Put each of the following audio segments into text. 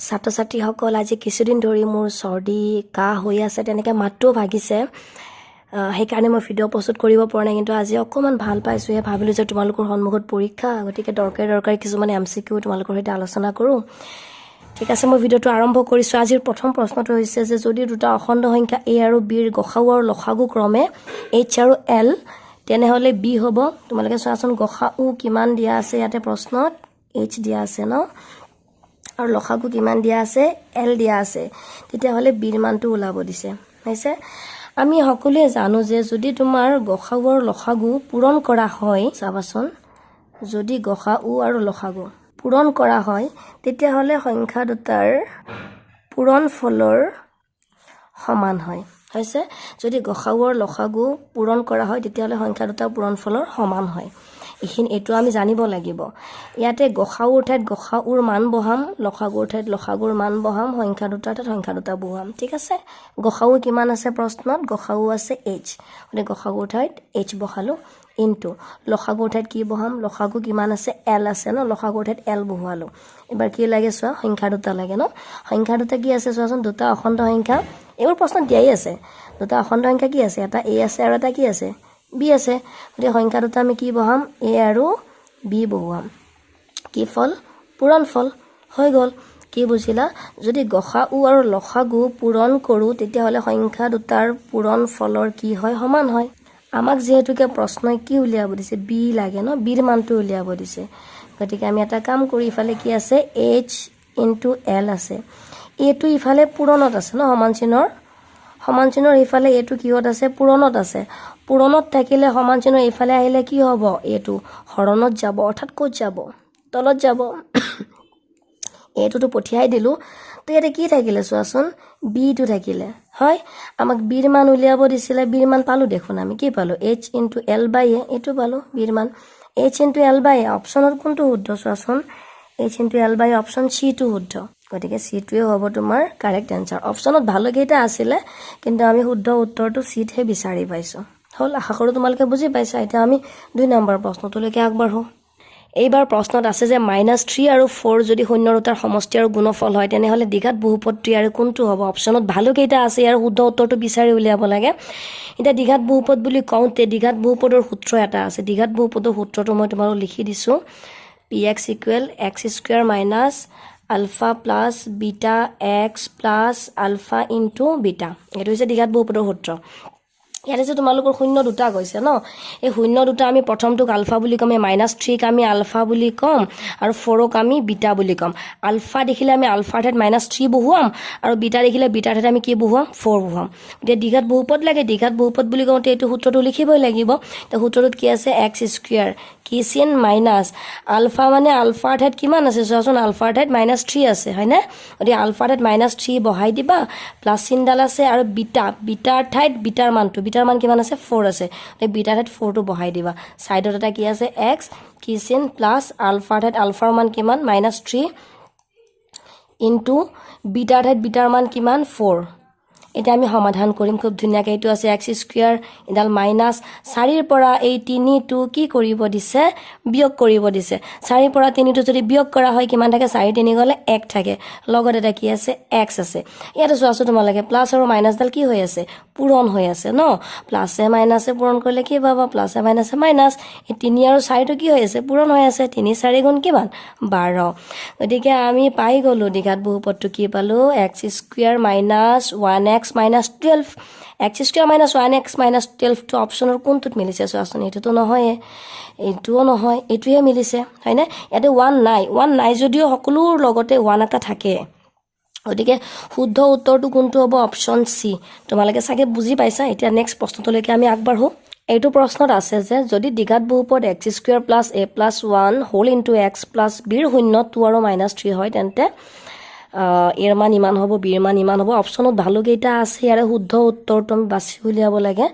ছাত্ৰ ছাত্ৰীসকল, আজি কিছুদিন ধৰি মোৰ চৰ্দি কাহ হৈ আছে, তেনেকৈ মাতটোও ভাগিছে। সেইকাৰণে মই ভিডিঅ' প্ৰস্তুত কৰিব পৰা নাই। কিন্তু আজি অকণমান ভাল পাইছোঁহে। ভাবিলোঁ যে তোমালোকৰ সন্মুখত পৰীক্ষা, গতিকে দৰকাৰী দৰকাৰী কিছুমান এমচিকিউ তোমালোকৰ সৈতে আলোচনা কৰোঁ। ঠিক আছে, মই ভিডিঅ'টো আৰম্ভ কৰিছোঁ। আজিৰ প্ৰথম প্ৰশ্নটো হৈছে যে যদি দুটা অখণ্ড সংখ্যা এ আৰু বিৰ গসাগু আৰু লসাগু ক্ৰমে এইচ আৰু এল, তেনেহ'লে বি হ'ব। তোমালোকে চোৱাচোন, গসাগু কিমান দিয়া আছে ইয়াতে প্ৰশ্নত? এইচ দিয়া আছে ন? আৰু লসাগু কিমান দিয়া আছে? এল দিয়া আছে। তেতিয়াহ'লে বিৰ মানটো ওলাব দিছে। হৈছে, আমি সকলোৱে জানো যে যদি তোমাৰ গসাগু আৰু লসাগু পূৰণ কৰা হয়, চাবাচোন, যদি গসাগু আৰু লসাগু পূৰণ কৰা হয়, তেতিয়াহ'লে সংখ্যা দুটাৰ পূৰণ ফলৰ সমান হয়। হৈছে, যদি গসাগু আৰু লসাগু পূৰণ কৰা হয়, তেতিয়াহ'লে সংখ্যা দুটা পূৰণ ফলৰ সমান হয়। এইখিনি এইটো আমি জানিব লাগিব। ইয়াতে গসাগুৰ ঠাইত গসাগুৰ মান বহাম, লসাগুৰ ঠাইত লসাগুৰ মান বহাম, সংখ্যা দুটাৰ ঠাইত সংখ্যা দুটা বহাম। ঠিক আছে। গসাগু কিমান আছে প্ৰশ্নত? গসাগু আছে এইচ। গতিকে গসাগুৰ ঠাইত এইচ বহালোঁ, ইনটু লসাগুৰ ঠাইত কি বহাম? লসাগু কিমান আছে? এল আছে ন? লসাগুৰ ঠাইত এল বহুৱালোঁ। এইবাৰ কি লাগে চোৱা, সংখ্যা দুটা লাগে ন? সংখ্যা দুটা কি আছে চোৱাচোন। দুটা অখণ্ড সংখ্যা, এইবোৰ প্ৰশ্নত দিয়াই আছে। দুটা অখণ্ড সংখ্যা কি আছে? এটা এ আছে আৰু এটা কি আছে? বি আছে। গতিকে সংখ্যা দুটা আমি কি বহাম? এ আৰু বি বহুৱাম। কি ফল? পূৰণ ফল হৈ গ'ল। কি বুজিলা? যদি গসাগু আৰু লসাগু পূৰণ কৰোঁ, তেতিয়াহ'লে সংখ্যা দুটাৰ পূৰণ ফলৰ কি হয়? সমান হয়। আমাক যিহেতুকে প্ৰশ্নই কি উলিয়াব দিছে? বি লাগে ন? বিৰ মানটো উলিয়াব দিছে। গতিকে আমি এটা কাম কৰি, ইফালে কি আছে? এইচ ইনটু এল আছে। এইটো ইফালে পূৰণত আছে ন? সমান চিহ্নৰ ইফালে এইটো কিহত আছে? পূৰণত আছে। পূৰণত থাকিলে সমান চিহ্নৰ এইফালে আহিলে কি হ'ব? এইটো হৰণত যাব। অৰ্থাৎ ক'ত যাব? তলত যাব। এইটোতো পঠিয়াই দিলোঁ। তো ইয়াতে কি থাকিলে চোৱাচোন, বিটো থাকিলে হয়। আমাক বিৰ মান উলিয়াব দিছিলে, বিৰ মান পালোঁ দেখোন। আমি কি পালোঁ? H into L by A, এইটো পালোঁ বিৰ মান, H into L by A। অপশ্যনত কোনটো শুদ্ধ চোৱাচোন। H into L by, option চিটো শুদ্ধ। গতিকে চিটোৱে হ'ব তোমাৰ কাৰেক্ট এনচাৰ। অপশ্যনত ভালকেইটা আছিলে, কিন্তু আমি শুদ্ধ উত্তৰটো চিতহে বিচাৰি পাইছোঁ। হ'ল, আশা কৰোঁ তোমালোকে বুজি পাইছা। এতিয়া আমি 2 নম্বৰ প্ৰশ্নটোলৈকে আগবাঢ়োঁ। এইবাৰ প্ৰশ্নত আছে যে -3 আৰু 4 যদি শূন্য দুটাৰ সমষ্টি আৰু গুণফল হয়, তেনেহ'লে দ্বিঘাত বহুপদটো ইয়াৰে কোনটো হ'ব? অপশ্যনত ভালকেইটা আছে, ইয়াৰ শুদ্ধ উত্তৰটো বিচাৰি উলিয়াব লাগে। এতিয়া দ্বিঘাত বহুপদ বুলি কওঁতে দ্বিঘাত বহুপদৰ সূত্ৰ এটা আছে। দ্বিঘাত বহুপদৰ সূত্ৰটো মই তোমালোক লিখি দিছোঁ। P x equal x square minus alpha plus beta x plus alpha into beta। এইটো হৈছে দ্বিঘাত বহুপদৰ সূত্ৰ। ইয়াতে যে তোমালোকৰ শূন্য দুটা কৈছে ন, এই শূন্য দুটা আমি প্ৰথমটোক আলফা বুলি ক'ম। এই -3ক আমি আলফা বুলি ক'ম আৰু 4ক আমি বিটা বুলি ক'ম। আলফা দেখিলে আমি আলফাৰ ঠাইত -3 বহুৱাম আৰু বিটা দেখিলে বিটাৰ ঠাইত আমি কি বহুৱাম? 4 বহুৱাম। এতিয়া দ্বিঘাত বহুপদ লাগে। দ্বিঘাত বহুপদ বুলি কওঁতে এইটো সূত্ৰটো লিখিবই লাগিব। এতিয়া সূত্ৰটোত কি আছে? এক্স স্কুৱেৰ, কি চিন? মাইনাছ। আলফা মানে আলফাৰ ঠাইত কিমান আছে চোৱাচোন। আলফাৰ ঠাইত -3 আছে, হয়নে? গতিকে আলফাৰ ঠাইত -3 বহাই দিবা, প্লাছ চিনডাল আছে। আৰু বিটা, বিটাৰ ঠাইত বিটাৰ মানটো, বিটাৰ মান কিমান আছে? 4 আছে। গতিকে বিটাৰ ঠাইত 4টো বহাই দিবা। ছাইডত এটা কি আছে? এক্স, কি চিন? প্লাছ। আলফাৰ ঠাইত আলফাৰ মান কিমান? -3, ইনটু বিটাৰ ঠাইত বিটাৰ মান কিমান? 4। এতিয়া আমি সমাধান কৰিম খুব ধুনীয়াকৈ। এইটো আছে এক্স স্কুৱেৰ, এডাল মাইনাছ। চাৰিৰ পৰা এই তিনিটো কি কৰিব দিছে? বিয়োগ কৰিব দিছে। চাৰিৰ পৰা তিনিটো যদি বিয়োগ কৰা হয়, কিমান থাকে? চাৰি তিনি গ'লে এক থাকে। লগত এটা কি আছে? এক্স আছে। ইয়াতে চোৱাচোন তোমালোকে, প্লাছ আৰু মাইনাছডাল কি হৈ আছে? পূৰণ হৈ আছে ন? প্লাছে মাইনাছে পূৰণ কৰিলে কি পাবা? প্লাছে মাইনাছে মাইনাছ। এই তিনি আৰু চাৰিটো কি হৈ আছে? পূৰণ হৈ আছে। তিনি চাৰি গুণ কিমান? 12। গতিকে আমি পাই গ'লোঁ দ্বিঘাত বহুপদটো। কি পালোঁ? X square minus one x minus 12। X square minus one x minus 12টো অপশ্যনৰ কোনটোত মিলিছে চোৱাচোন। এইটোতো নহয়ে, এইটোও নহয়, এইটোহে মিলিছে, হয়নে? ইয়াতে ওৱান নাই। ওৱান নাই যদিও সকলোৰ লগতে ওৱান এটা থাকে। গতিকে শুদ্ধ উত্তৰটো কোনটো হ'ব? Option C. তোমালোকে চাগে বুজি পাইছা। এতিয়া নেক্সট প্ৰশ্নটোলৈকে আমি আগবাঢ়োঁ। এইটো প্ৰশ্নত আছে যে যদি দ্বিঘাত বহুপদ x square plus a plus one whole into x plus বিৰ শূন্য টু আৰু -3 হয়, তেন্তে এৰ মান ইমান হ'ব, বিৰ মান ইমান হ'ব। অপশ্যনত ভালকেইটা আছে, ইয়াৰে শুদ্ধ উত্তৰটো আমি বাছি উলিয়াব লাগে।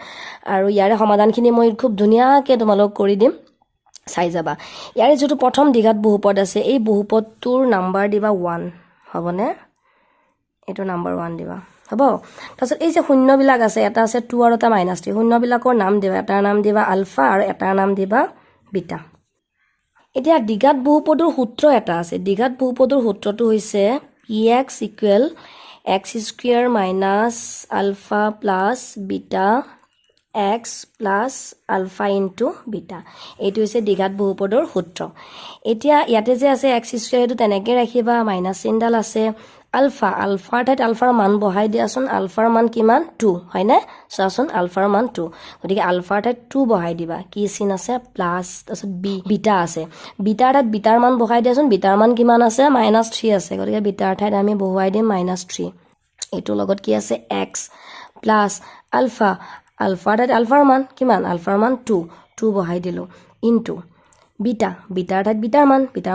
আৰু ইয়াৰে সমাধানখিনি মই খুব ধুনীয়াকৈ তোমালোকক কৰি দিম, চাই যাবা। ইয়াৰে যিটো প্ৰথম দ্বিঘাত বহুপদ আছে, এই বহুপদটোৰ নাম্বাৰ দিবা 1, হ'বনে? এইটো নাম্বাৰ 1 দিবা, হ'ব। তাৰপিছত এই যে শূন্যবিলাক আছে, এটা আছে টু আৰু এটা -3। শূন্যবিলাকৰ নাম দিবা, এটাৰ নাম দিবা আলফা আৰু এটাৰ নাম দিবা বিটা। এতিয়া দ্বিঘাত বহুপদৰ সূত্ৰ এটা আছে। দ্বিঘাত বহুপদৰ সূত্ৰটো হৈছে P x equal x square minus alpha plus beta x plus alpha into beta. এইটো হৈছে দ্বিঘাত বহুপদৰ সূত্ৰ। এতিয়া ইয়াতে যে আছে এক্স স্কুৱেৰ, সেইটো তেনেকৈ ৰাখিবা। মাইনাছ চিনডাল আছে। আলফা, আলফাৰ ঠাইত আলফাৰ মান বহাই দিয়াচোন। আলফাৰ মান কিমান? টু, হয়নে? চোৱাচোন, আলফাৰ মান টু। গতিকে আলফাৰ ঠাইত টু বহাই দিবা। কি চিন আছে? প্লাছ। তাৰপিছত বিটা আছে। বিটাৰ ঠাইত বিটাৰ মান বহাই দিয়াচোন। বিটাৰ মান কিমান আছে? মাইনাছ থ্ৰী আছে। গতিকে বিটাৰ ঠাইত আমি বহুৱাই দিম মাইনাছ থ্ৰী। এইটোৰ লগত কি আছে? X plus alpha. আলফাৰ ঠাইত আলফাৰ মান কিমান? আলফাৰ মান টু। টু বহাই দিলোঁ। ইনটু বিটা, বিটাৰ ঠাইত বিটাৰ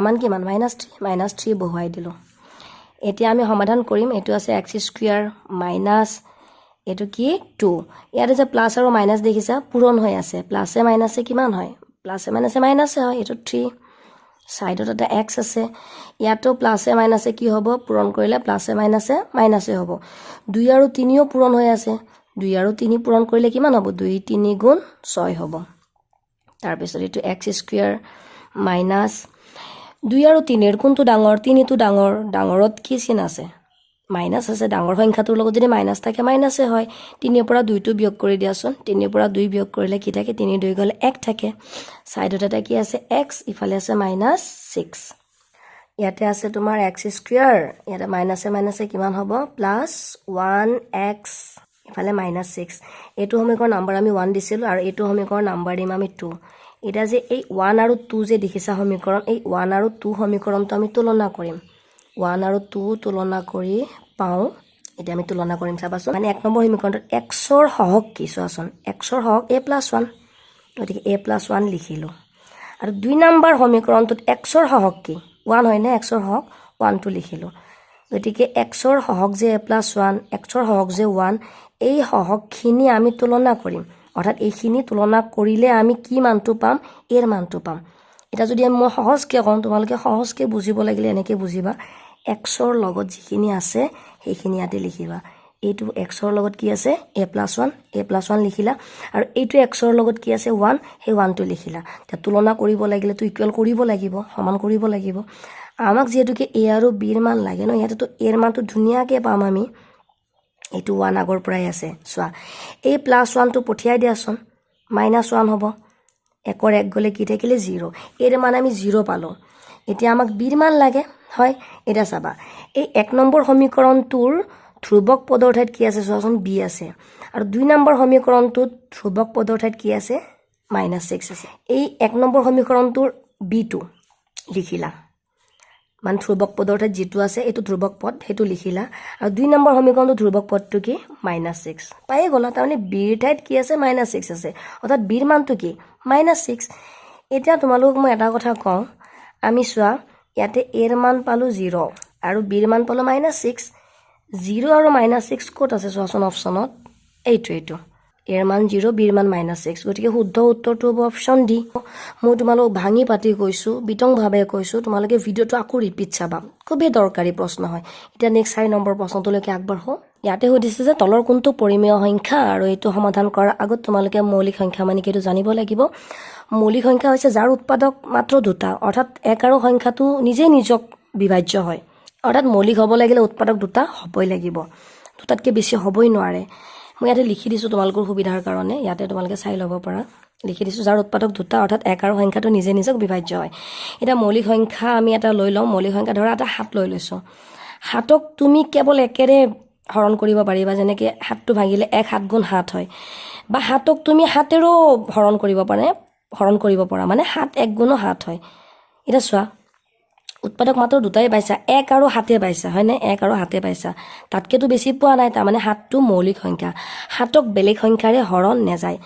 মান কিমান? Minus three. মাইনাছ থ্ৰী বহুৱাই দিলোঁ। এতিয়া আমি সমাধান কৰিম। এইটো আছে এক্স স্কুৱেৰ মাইনাছ, এইটো কি? টু। ইয়াতে যে প্লাছ আৰু মাইনাছ দেখিছা, পূৰণ হৈ আছে। প্লাছে মাইনাছে কিমান হয়? প্লাছে মাইনাছে মাইনাছে হয়। এইটো থ্ৰী, ছাইডত এটা এক্স আছে। ইয়াতো প্লাছে মাইনাছে কি হ'ব? পূৰণ কৰিলে প্লাছে মাইনাছে মাইনাছে হ'ব। দুই আৰু তিনিও পূৰণ হৈ আছে। দুই আৰু তিনি পূৰণ কৰিলে কিমান হ'ব? দুই তিনি গুণ ছয় হ'ব। তাৰপিছত এইটো এক্স স্কুৱেৰ মাইনাছ, দুই আৰু তিনিৰ কোনটো ডাঙৰ? তিনিটো ডাঙৰ। ডাঙৰত কি চিন আছে? মাইনাছ আছে। ডাঙৰ সংখ্যাটোৰ লগত যদি মাইনাছ থাকে, মাইনাছে হয়। তিনিৰ পৰা দুইটো বিয়োগ কৰি দিয়াচোন। তিনিৰ পৰা দুই বিয়োগ কৰিলে কি থাকে? তিনি দুই গ'লে এক থাকে। ছাইডত এটা কি আছে? এক্স। ইফালে আছে মাইনাছ ছিক্স। ইয়াতে আছে তোমাৰ এক্স স্কুৱেৰ। ইয়াতে মাইনাছে মাইনাছে কিমান হ'ব? Plus one x. ইফালে মাইনাছ ছিক্স। এইটো সমীকৰণ নাম্বাৰ আমি ওৱান দিছিলোঁ আৰু এইটো সমীকৰণ নাম্বাৰ দিম আমি টু। এতিয়া যে এই ওৱান আৰু টু যে দেখিছা সমীকৰণ, এই ওৱান আৰু টু সমীকৰণটো আমি তুলনা কৰিম। ওৱান আৰু টু তুলনা কৰি পাওঁ। এতিয়া আমি তুলনা কৰিম, চাবাচোন। মানে এক নম্বৰ সমীকৰণটোত এক্সৰ সহগ কি চোৱাচোন। এক্সৰ সহগ এ প্লাছ ওৱান। গতিকে এ প্লাছ ওৱান লিখিলোঁ। আৰু দুই নম্বৰ সমীকৰণটোত এক্সৰ সহগ কি? ওৱান হয়নে? এক্সৰ সহগ ওৱানটো লিখিলোঁ। গতিকে এক্সৰ সহগ যে এ প্লাছ ওৱান, এক্সৰ সহগ যে ওৱান, এই সহগখিনি আমি তুলনা কৰিম। অৰ্থাৎ এইখিনি তুলনা কৰিলে আমি কি মানটো পাম? এৰ মানটো পাম। এতিয়া যদি মই সহজকৈ কওঁ, তোমালোকে সহজকৈ বুজিব লাগিলে এনেকৈ বুজিবা। এক্সৰ লগত যিখিনি আছে, সেইখিনি ইয়াতে লিখিবা। এইটো এক্সৰ লগত কি আছে? A plus one. A plus one লিখিলা। আৰু এইটো এক্সৰ লগত কি আছে? ওৱান। সেই ওৱানটো লিখিলা। এতিয়া তুলনা কৰিব লাগিলেতো ইকুৱেল কৰিব লাগিব, সমান কৰিব লাগিব। আমাক যিহেতুকে এ আৰু বিৰ মান লাগে ন, ইয়াতেতো এৰ মানটো ধুনীয়াকৈ পাম আমি। এইটো ওৱান আগৰ পৰাই আছে। চোৱা, এই প্লাছ ওৱানটো পঠিয়াই দিয়াচোন, মাইনাছ ওৱান হ'ব। একৰ এক গ'লে কি থাকিলে? জিৰ'। এৰ মান আমি জিৰ' পালোঁ। এতিয়া আমাক বিৰ মান লাগে, হয়? এতিয়া চাবা, এই এক নম্বৰ সমীকৰণটোৰ ধ্ৰুৱক পদৰ ঠাইত কি আছে চোৱাচোন। বি আছে। আৰু দুই নম্বৰ সমীকৰণটোত ধ্ৰুৱক পদৰ ঠাইত কি আছে? মাইনাছ ছিক্স আছে। এই এক নম্বৰ সমীকৰণটোৰ বিটো লিখিলা, মানে ধ্ৰুৱক পদৰ ঠাইত যিটো আছে, এইটো ধ্ৰুৱক পদ, সেইটো লিখিলা। আৰু দুই নম্বৰ সমীকৰণটো ধ্ৰুৱক পদটো কি? মাইনাছ ছিক্স পায়ে গ'লা। তাৰমানে বিৰ ঠাইত কি আছে? মাইনাছ ছিক্স আছে। অৰ্থাৎ বিৰ মানটো কি? Minus six. এতিয়া তোমালোকক মই এটা কথা কওঁ। আমি চোৱা, ইয়াতে এৰ মান পালোঁ জিৰ' আৰু বিৰ মান পালোঁ মাইনাছ ছিক্স। জিৰ' আৰু মাইনাছ ছিক্স ক'ত আছে চোৱাচোন অপশ্যনত। এইটো এৰ মান জিৰ', বিৰ মান মাইনাছ ছিক্স। গতিকে শুদ্ধ উত্তৰটো হ'ব অপশ্যন ডি। মই তোমালোকক ভাঙি পাতি কৈছোঁ, বিতংভাৱে কৈছোঁ। তোমালোকে ভিডিঅ'টো আকৌ ৰিপিট চাবা। খুবেই দৰকাৰী প্ৰশ্ন হয়। এতিয়া নেক্সট 4 নম্বৰ প্ৰশ্নটোলৈকে আগবাঢ়ো। ইয়াতে সুধিছে যে তলৰ কোনটো পৰিমেয় সংখ্যা? আৰু এইটো সমাধান কৰাৰ আগত তোমালোকে মৌলিক সংখ্যা মানে কি, এইটো জানিব লাগিব। মৌলিক সংখ্যা হৈছে যাৰ উৎপাদক মাত্ৰ দুটা, অৰ্থাৎ এক আৰু সংখ্যাটো নিজেই নিজক বিভাজ্য হয়। অৰ্থাৎ মৌলিক হ'ব লাগিলে উৎপাদক দুটা হ'বই লাগিব, দুটাতকৈ বেছি হ'বই নোৱাৰে। মই ইয়াতে লিখি দিছোঁ তোমালোকৰ সুবিধাৰ কাৰণে। ইয়াতে তোমালোকে চাই ল'ব পাৰা। লিখি দিছোঁ, যাৰ উৎপাদক দুটা, অৰ্থাৎ এক আৰু সংখ্যাটো নিজে নিজক বিভাজ্য হয়। এতিয়া মৌলিক সংখ্যা আমি এটা লৈ লওঁ। মৌলিক সংখ্যা ধৰা এটা সাত লৈ লৈছোঁ। সাতক তুমি কেৱল একেৰে হৰণ কৰিব পাৰিবা। যেনেকৈ সাতটো ভাঙিলে এক সাত গুণ সাত হয়। বা সাতক তুমি সাতেৰেও হৰণ কৰিব পাৰে, হৰণ কৰিব পৰা, মানে সাত এক গুণো সাত হয়। এতিয়া চোৱা, উৎপাদক মাত্ৰ দুটাই পাইছা, এক আৰু সাতে পাইছা, হয়নে? এক আৰু সাতে পাইছা, তাতকৈতো বেছি পোৱা নাই। তাৰমানে সাতটো মৌলিক সংখ্যা। সাতক বেলেগ সংখ্যাৰে হৰণ নাযায়।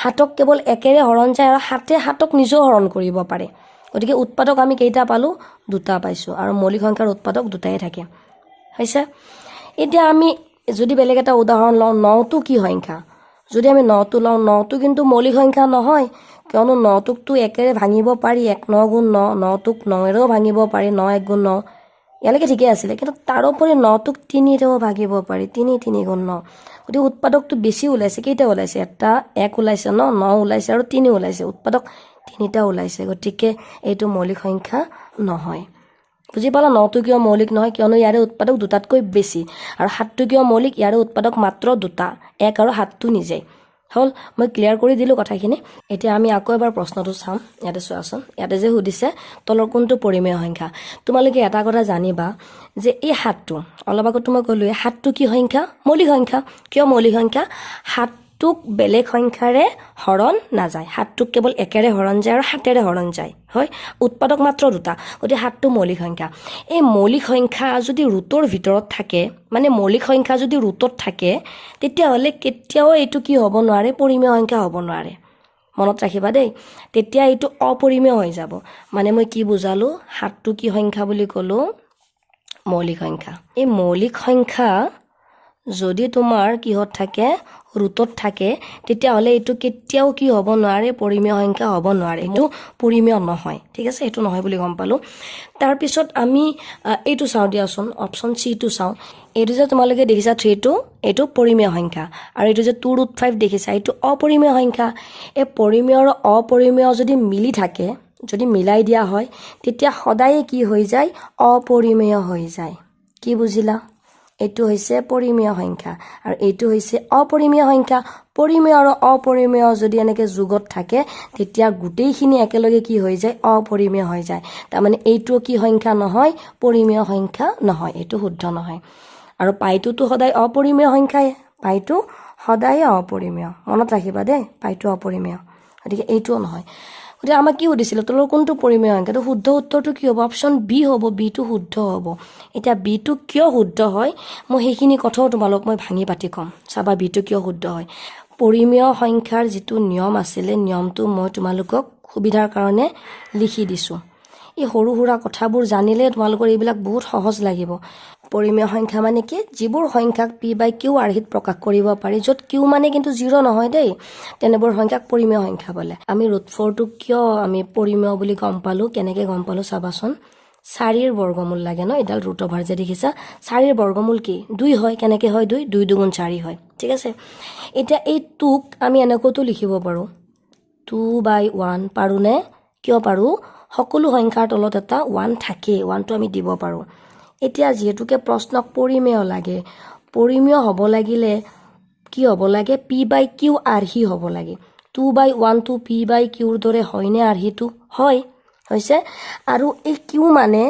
সাতক কেৱল একেৰে হৰণ যায় আৰু সাতে সাতক নিজেও হৰণ কৰিব পাৰে। গতিকে উৎপাদক আমি কেইটা পালোঁ? দুটা পাইছোঁ। আৰু মৌলিক সংখ্যাৰ উৎপাদক দুটাই থাকে। হৈছে। এতিয়া আমি যদি বেলেগ এটা উদাহৰণ লওঁ, নটো কি সংখ্যা? যদি আমি নটো লওঁ, নটো কিন্তু মৌলিক সংখ্যা নহয়। কিয়নো নটোকতো একেৰে ভাঙিব পাৰি, এক ন গুণ ন। নটোক নৰেও ভাঙিব পাৰি, ন এক গুণ ন। ইয়ালৈকে ঠিকেই আছিলে। কিন্তু তাৰোপৰি নটোক তিনিৰেও ভাঙিব পাৰি, তিনি তিনি গুণ ন। গতিকে উৎপাদকটো বেছি ওলাইছে। কেইটা ওলাইছে? এটা এক ওলাইছে, ন ন ওলাইছে আৰু তিনি ওলাইছে। উৎপাদক তিনিটা ওলাইছে। গতিকে এইটো মৌলিক সংখ্যা নহয়। বুজি পালা নটো কিয় মৌলিক নহয়? কিয়নো ইয়াৰে উৎপাদক দুটাতকৈ বেছি। আৰু সাতটো কিয় মৌলিক? ইয়াৰে উৎপাদক মাত্ৰ দুটা, এক আৰু সাতটো নিজেই। হ'ল, মই ক্লিয়াৰ কৰি দিলোঁ কথাখিনি। এতিয়া আমি আকৌ এবাৰ প্ৰশ্নটো চাম। ইয়াতে চোৱাচোন, ইয়াতে যে সুধিছে তলৰ কোনটো পৰিমেয় সংখ্যা। তোমালোকে এটা কথা জানিবা যে এই সাতটো, অলপ আগতো মই ক'লোৱে, সাতটো কি সংখ্যা? মৌলিক সংখ্যা। কিয় মৌলিক সংখ্যা? সাতটোক বেলেগ সংখ্যাৰে হৰণ নাযায়। সাতটোক কেৱল একেৰে হৰণ যায় আৰু সাতেৰে হৰণ যায়, হয়। উৎপাদক মাত্ৰ দুটা, গতিকে সাতটো মৌলিক সংখ্যা। এই মৌলিক সংখ্যা যদি ৰুটৰ ভিতৰত থাকে, মানে মৌলিক সংখ্যা যদি ৰুটত থাকে, তেতিয়াহ'লে কেতিয়াও এইটো কি হ'ব নোৱাৰে? পৰিমেয় সংখ্যা হ'ব নোৱাৰে। মনত ৰাখিবা দেই, তেতিয়া এইটো অপৰিমেয় হৈ যাব। মানে মই কি বুজালোঁ? সাতটো কি সংখ্যা বুলি ক'লোঁ? মৌলিক সংখ্যা। এই মৌলিক সংখ্যা যদি তোমাৰ কিহত থাকে? ৰুটত থাকে, তেতিয়াহ'লে এইটো কেতিয়াও কি হ'ব নোৱাৰে? পৰিমেয় সংখ্যা হ'ব নোৱাৰে। এইটো পৰিমেয় নহয়, ঠিক আছে? এইটো নহয় বুলি গম পালোঁ। তাৰপিছত আমি এইটো চাওঁ দিয়াচোন, অপশ্যন চিটো চাওঁ। এইটো যে তোমালোকে দেখিছা থ্ৰীটো, এইটো পৰিমেয় সংখ্যা। আৰু এইটো যে 2√5 দেখিছা, এইটো অপৰিমেয় সংখ্যা। এই পৰিমেয় আৰু অপৰিমেয় যদি মিলি থাকে, যদি মিলাই দিয়া হয়, তেতিয়া সদায়ে কি হৈ যায়? অপৰিমেয় হৈ যায়। কি বুজিলা? এইটো হৈছে পৰিমেয় সংখ্যা আৰু এইটো হৈছে অপৰিমেয় সংখ্যা। পৰিমেয় আৰু অপৰিমেয় যদি এনেকৈ যোগত থাকে, তেতিয়া গোটেইখিনি একেলগে কি হৈ যায়? অপৰিমেয় হৈ যায়। তাৰমানে এইটোও কি সংখ্যা নহয়? পৰিমেয় সংখ্যা নহয়। এইটো শুদ্ধ নহয়। আৰু পাইটোতো সদায় অপৰিমেয় সংখ্যাই। পাইটো সদায়ে অপৰিমেয়, মনত ৰাখিবা দেই, পাইটো অপৰিমেয়। গতিকে এইটোও নহয়। গতিকে আমাক কি সুধিছিলে? তলৰ কোনটো পৰিমেয় সংখ্যা? তো শুদ্ধ উত্তৰটো কি হ'ব? অপশ্যন বি হ'ব। বিটো শুদ্ধ হ'ব। এতিয়া বিটো কিয় শুদ্ধ হয়, মই সেইখিনি কথাও তোমালোক মই ভাঙি পাতি ক'ম। চাবা, বিটো কিয় শুদ্ধ হয়। পৰিমেয় সংখ্যাৰ যিটো নিয়ম আছিলে, নিয়মটো মই তোমালোকক সুবিধাৰ কাৰণে লিখি দিছোঁ। এই সৰু সুৰা কথাবোৰ জানিলে তোমালোকৰ এইবিলাক বহুত সহজ লাগিব। পৰিমেয় সংখ্যা মানে কি? যিবোৰ সংখ্যাক পি বাই কিউ আৰ্হিত প্ৰকাশ কৰিব পাৰি, য'ত কিউ মানে কিন্তু জিৰ' নহয় দেই, তেনেবোৰ সংখ্যাক পৰিমেয় সংখ্যা বোলে। আমি ৰুট 4টোক কিয় আমি পৰিমেয় বুলি গম পালোঁ, কেনেকৈ গম পালোঁ চাবাচোন। চাৰিৰ বৰ্গমূল লাগে ন? এডাল ৰুট অভাৰ যে দেখিছা, চাৰিৰ বৰ্গমূল কি? দুই হয়। কেনেকৈ হয় দুই? দুই দুগুণ চাৰি হয়, ঠিক আছে? এতিয়া এই টুক আমি এনেকৈতো লিখিব পাৰোঁ, 2/1। পাৰোঁনে? কিয় পাৰোঁ? সকলো সংখ্যাৰ তলত এটা ওৱান থাকেই, ওৱানটো আমি দিব পাৰোঁ। এতিয়া যিহেতুকে প্ৰশ্নক পৰিমেয় লাগে, পৰিমেয় হ'ব লাগিলে কি হ'ব লাগে? পি বাই কিউ আৰ্হি হ'ব লাগে। 2/1টো পি বাই কিউৰ দৰে হয়নে আৰ্হিটো? হয়, হৈছে। আৰু এই কিউ মানে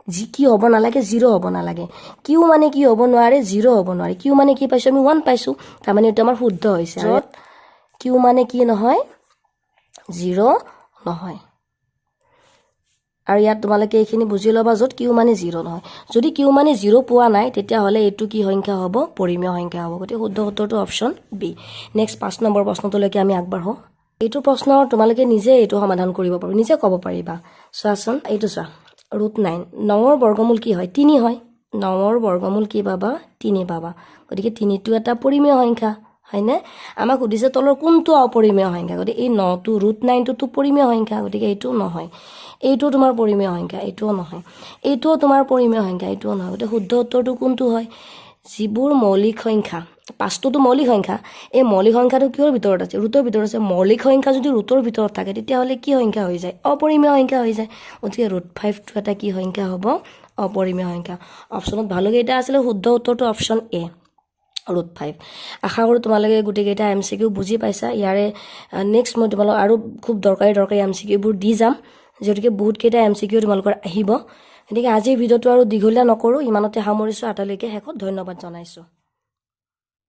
যি কি হ'ব নালাগে? জিৰ' হ'ব নালাগে। কিউ মানে কি হ'ব নোৱাৰে? জিৰ' হ'ব নোৱাৰে। কিউ মানে কি পাইছোঁ আমি? ওৱান পাইছোঁ। তাৰমানে এইটো আমাৰ শুদ্ধ হৈছে। য'ত কিউ মানে কি নহয়? জিৰ' নহয়। আৰু ইয়াত তোমালোকে এইখিনি বুজি ল'বা, য'ত কিউ মানে জিৰ' নহয়। যদি কিউ মানে জিৰ' পোৱা নাই, তেতিয়াহ'লে এইটো কি সংখ্যা হ'ব? পৰিমেয় সংখ্যা হ'ব। গতিকে শুদ্ধ উত্তৰটো অপশ্যন বি। নেক্সট 5 নম্বৰ প্ৰশ্নটোলৈকে আমি আগবাঢ়োঁ। এইটো প্ৰশ্ন তোমালোকে নিজে এইটো সমাধান কৰিব পাৰিবা, নিজে ক'ব পাৰিবা। চোৱাচোন, এইটো চোৱা, ৰুট 9। নৱৰ বৰ্গমূল কি হয়? তিনি হয়। নৱৰ বৰ্গমূল কি পাবা? তিনি পাবা। গতিকে তিনিটো এটা পৰিমেয় সংখ্যা, হয়নে? আমাক সুধিছে তলৰ কোনটো অপৰিমেয় সংখ্যা। গতিকে এই নটো, ৰুট 9টোতো পৰিমেয় সংখ্যা, গতিকে এইটো নহয়। এইটো তোমাৰ পৰিমেয় সংখ্যা, এইটোও নহয়। এইটোও তোমাৰ পৰিমেয় সংখ্যা, এইটোও নহয়। গতিকে শুদ্ধ উত্তৰটো কোনটো হয়? যিবোৰ মৌলিক সংখ্যা, পাঁচটোতো মৌলিক সংখ্যা, এই মৌলিক সংখ্যাটো কিহৰ ভিতৰত আছে? ৰুটৰ ভিতৰত আছে। মৌলিক সংখ্যা যদি ৰুটৰ ভিতৰত থাকে, তেতিয়াহ'লে কি সংখ্যা হৈ যায়? অপৰিমেয় সংখ্যা হৈ যায়। গতিকে ৰুট 5টো এটা কি সংখ্যা হ'ব? অপৰিমেয় সংখ্যা। অপশ্যনত ভালকেইটা আছিলে, শুদ্ধ উত্তৰটো অপশ্যন এ, ৰুট 5। আশা কৰোঁ তোমালোকে গোটেইকেইটা এমচিকিউ বুজি পাইছা। ইয়াৰে নেক্সট মই তোমালোক আৰু খুব দৰকাৰী দৰকাৰী এমচিকিউবোৰ দি যাম, যিহেতুকে বহুতকেইটা এমচিকিউ তোমালোকৰ আহিব। গতিকে আজিৰ ভিডিঅ'টো আৰু দীঘলীয়া নকৰোঁ, ইমানতে সামৰিছোঁ। আটাইলৈকে শেষত ধন্যবাদ জনাইছোঁ।